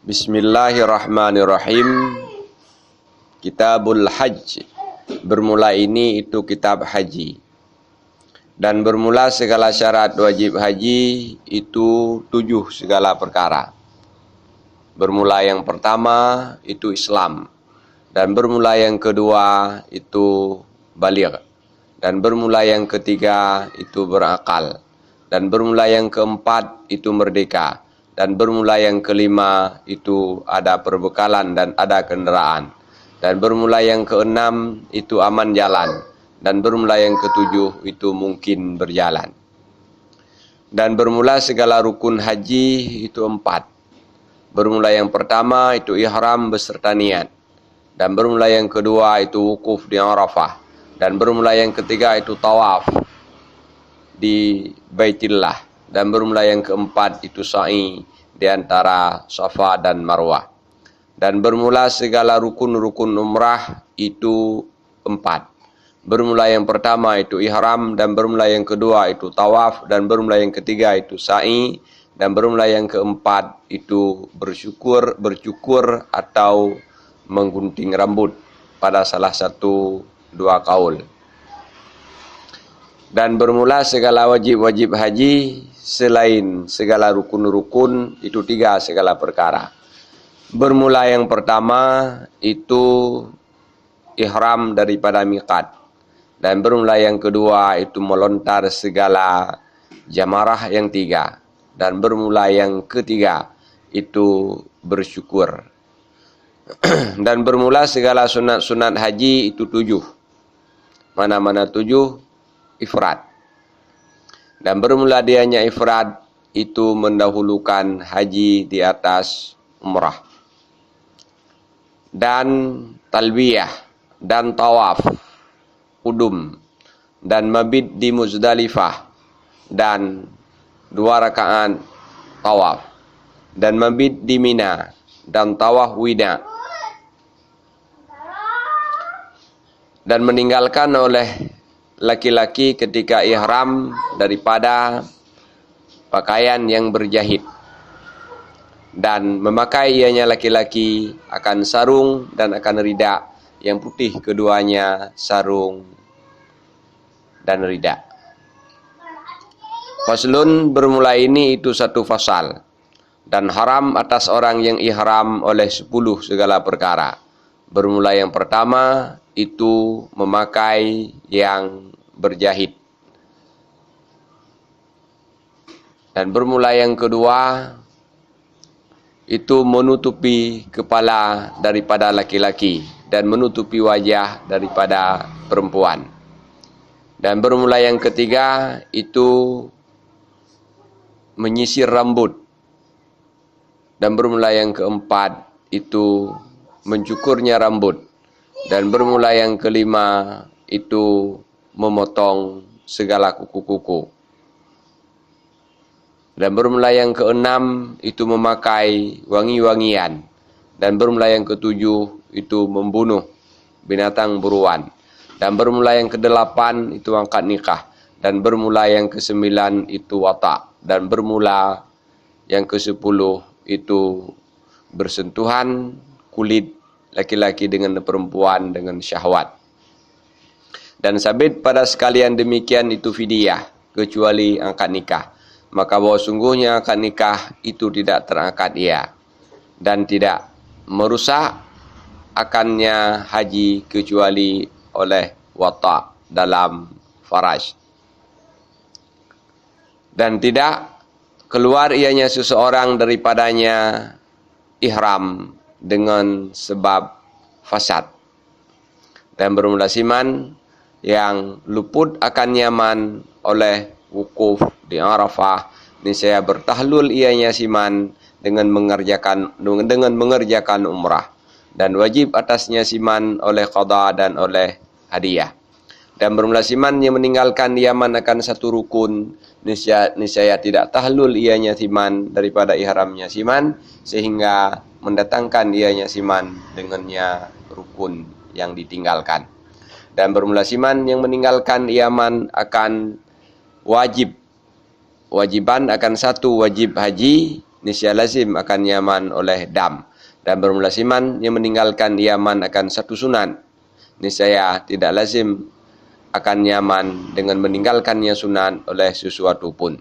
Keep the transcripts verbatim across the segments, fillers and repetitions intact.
Bismillahirrahmanirrahim. Kitabul Hajj. Bermula ini itu kitab haji. Dan bermula segala syarat wajib haji itu tujuh segala perkara. Bermula yang pertama itu Islam. Dan bermula yang kedua itu baligh. Dan bermula yang ketiga itu berakal. Dan bermula yang keempat itu merdeka. Dan bermula yang kelima itu ada perbekalan dan ada kendaraan. Dan bermula yang keenam itu aman jalan. Dan bermula yang ketujuh itu mungkin berjalan. Dan bermula segala rukun haji itu empat. Bermula yang pertama itu ihram beserta niat. Dan bermula yang kedua itu wukuf di Arafah. Dan bermula yang ketiga itu tawaf di Baitillah. Dan bermula yang keempat itu sa'i di antara Safa dan Marwah. Dan bermula segala rukun-rukun umrah itu empat. Bermula yang pertama itu ihram, dan bermula yang kedua itu tawaf, dan bermula yang ketiga itu sa'i, dan bermula yang keempat itu bersyukur, bercukur atau menggunting rambut pada salah satu dua kaul. Dan bermula segala wajib-wajib haji selain segala rukun-rukun itu tiga segala perkara. Bermula yang pertama itu ihram daripada miqat. Dan bermula yang kedua itu melontar segala jamarah yang tiga. Dan bermula yang ketiga itu bersyukur. Dan bermula segala sunat-sunat haji itu tujuh. Mana-mana tujuh ifrad. Dan bermula dianya ifrad itu mendahulukan haji di atas umrah. Dan talbiyah, dan tawaf qudum, dan mabit di Muzdalifah, dan dua rakaat tawaf, dan mabit di Mina, dan tawaf wida. Dan meninggalkan oleh laki-laki ketika ihram daripada pakaian yang berjahit, dan memakai ianya laki-laki akan sarung dan akan rida yang putih, keduanya sarung dan rida. Faslun, bermula ini itu satu fasal. Dan haram atas orang yang ihram oleh sepuluh segala perkara. Bermula yang pertama itu memakai yang berjahit. Dan bermula yang kedua itu menutupi kepala daripada laki-laki dan menutupi wajah daripada perempuan. Dan bermula yang ketiga itu menyisir rambut. Dan bermula yang keempat itu mencukurnya rambut. Dan bermula yang kelima itu memotong segala kuku-kuku. Dan bermula yang keenam itu memakai wangi-wangian. Dan bermula yang ketujuh itu membunuh binatang buruan. Dan bermula yang kedelapan itu angkat nikah. Dan bermula yang kesembilan itu watak. Dan bermula yang kesepuluh itu bersentuhan kulit laki-laki dengan perempuan dengan syahwat. Dan sabit pada sekalian demikian itu fidyah, kecuali angkat nikah. Maka bahwa sungguhnya angkat nikah itu tidak terangkat ia, dan tidak merusak akannya haji kecuali oleh watak dalam faraj. Dan tidak keluar ianya seseorang daripadanya ihram dengan sebab fasad. Dan bermula siman yang luput akan nyaman oleh wukuf di Arafah, niscaya bertahlul ianya siman dengan mengerjakan, dengan mengerjakan umrah. Dan wajib atasnya siman oleh qada dan oleh hadiah. Dan bermula siman yang meninggalkan Yaman akan satu rukun, niscaya, niscaya tidak tahlul ianya siman daripada ihramnya siman, sehingga mendatangkan ianya siman dengannya rukun yang ditinggalkan. Dan bermula siman yang meninggalkan Yaman akan wajib, wajiban akan satu wajib haji, niscaya lazim akan nyaman oleh dam. Dan bermula siman yang meninggalkan ia man akan satu sunat, niscaya tidak lazim akan nyaman dengan meninggalkannya sunat oleh sesuatu pun.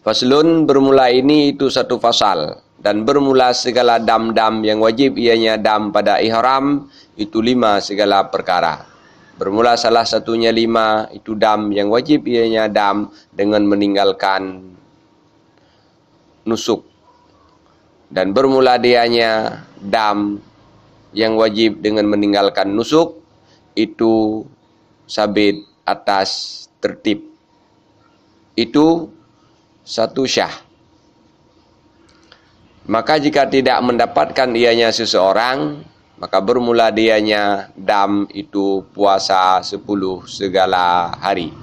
Faslun, bermula ini itu satu fasal, dan bermula segala dam-dam yang wajib ianya dam pada ihram itu lima segala perkara. Bermula salah satunya lima itu dam yang wajib ianya dam dengan meninggalkan nusuk. Dan bermula dianya dam yang wajib dengan meninggalkan nusuk itu sabit atas tertib. Itu satu syah. Maka jika tidak mendapatkan ianya seseorang, maka bermula dianya dam itu puasa sepuluh segala hari.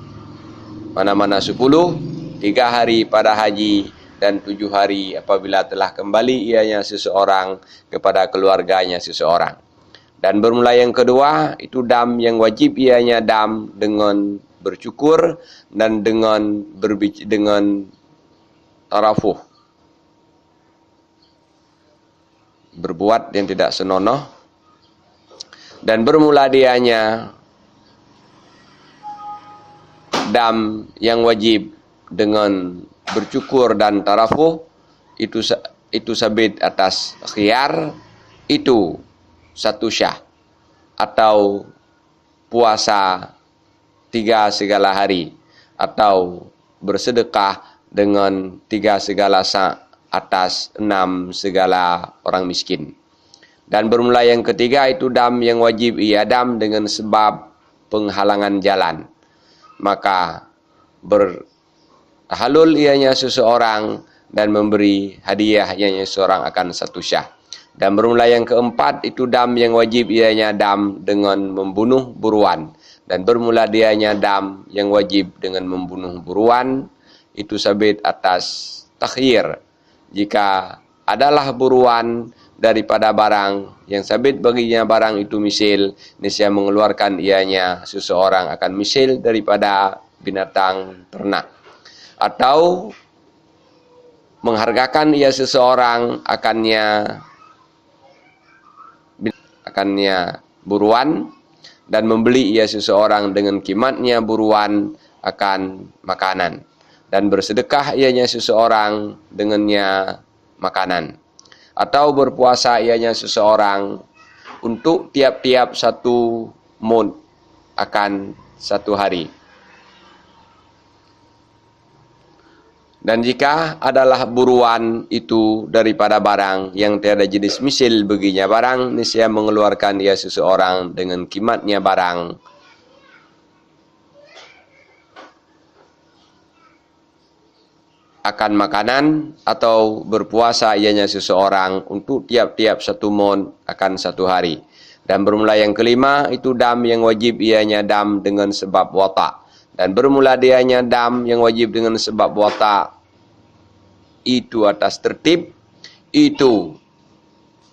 Mana-mana sepuluh, tiga hari pada haji, dan tujuh hari apabila telah kembali ianya seseorang kepada keluarganya seseorang. Dan bermula yang kedua, itu dam yang wajib ianya dam dengan bercukur dan dengan berbic-, dengan tarafuh, berbuat yang tidak senonoh. Dan bermula dianya dam yang wajib dengan bercukur dan tarafuh itu sa-, itu sabit atas khiyar, itu satu syah, atau puasa tiga segala hari, atau bersedekah dengan tiga segala sa' atas enam segala orang miskin. Dan bermula yang ketiga itu dam yang wajib ia dam dengan sebab penghalangan jalan. Maka bertahalul ianya seseorang dan memberi hadiah ianya seseorang akan satu syah. Dan bermula yang keempat itu dam yang wajib ianya dam dengan membunuh buruan. Dan bermula dianya dam yang wajib dengan membunuh buruan itu sabit atas takhyir. Jika adalah buruan daripada barang yang sabit baginya barang itu misil, niscaya mengeluarkan ianya seseorang akan misil daripada binatang ternak, atau menghargakan ia seseorang akannya, akannya buruan, dan membeli ia seseorang dengan kimatnya buruan akan makanan, dan bersedekah ianya seseorang dengannya makanan, atau berpuasa ianya seseorang untuk tiap-tiap satu mud akan satu hari. Dan jika adalah buruan itu daripada barang yang tiada jenis misil baginya barang, niscaya mengeluarkan ia seseorang dengan kimatnya barang akan makanan, atau berpuasa ianya seseorang untuk tiap-tiap satu mud akan satu hari. Dan bermula yang kelima, itu dam yang wajib ianya dam dengan sebab wata. Dan bermula dianya dam yang wajib dengan sebab wata, itu atas tertib, itu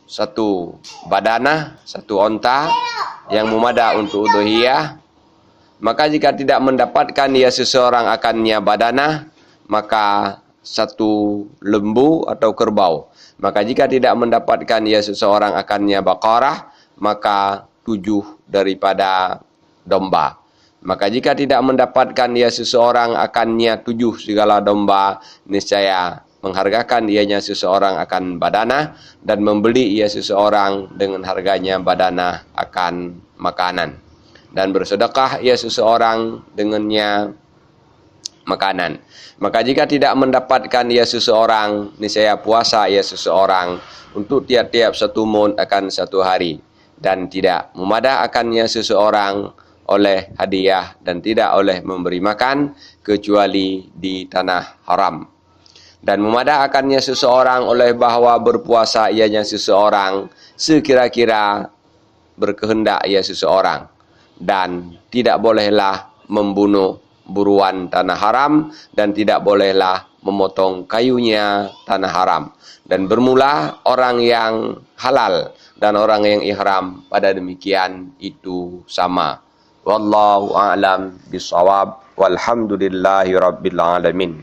satu badanah, satu onta yang meumada untuk udhiyah. Maka jika tidak mendapatkan ia seseorang akannya badanah, maka satu lembu atau kerbau. Maka jika tidak mendapatkan ia seseorang akannya baqarah, maka tujuh daripada domba. Maka jika tidak mendapatkan ia seseorang akannya tujuh segala domba, niscaya menghargakan ianya seseorang akan badanah, dan membeli ia seseorang dengan harganya badanah akan makanan, dan bersedekah ia seseorang dengannya makanan. Maka jika tidak mendapatkan ia seseorang, niscaya puasa ia seseorang untuk tiap-tiap satu mud akan satu hari, dan tidak meumada akannya seseorang oleh hadiah dan tidak oleh memberi makan kecuali di tanah haram. Dan meumada akannya seseorang oleh bahwa berpuasa ianya seseorang sekira-kira berkehendak ia seseorang, dan tidak bolehlah membunuh buruan tanah haram, dan tidak bolehlah memotong kayunya tanah haram. Dan bermula orang yang halal dan orang yang ihram pada demikian itu sama. Wallahu a'lam bishawab. Walhamdulillahi rabbil alamin.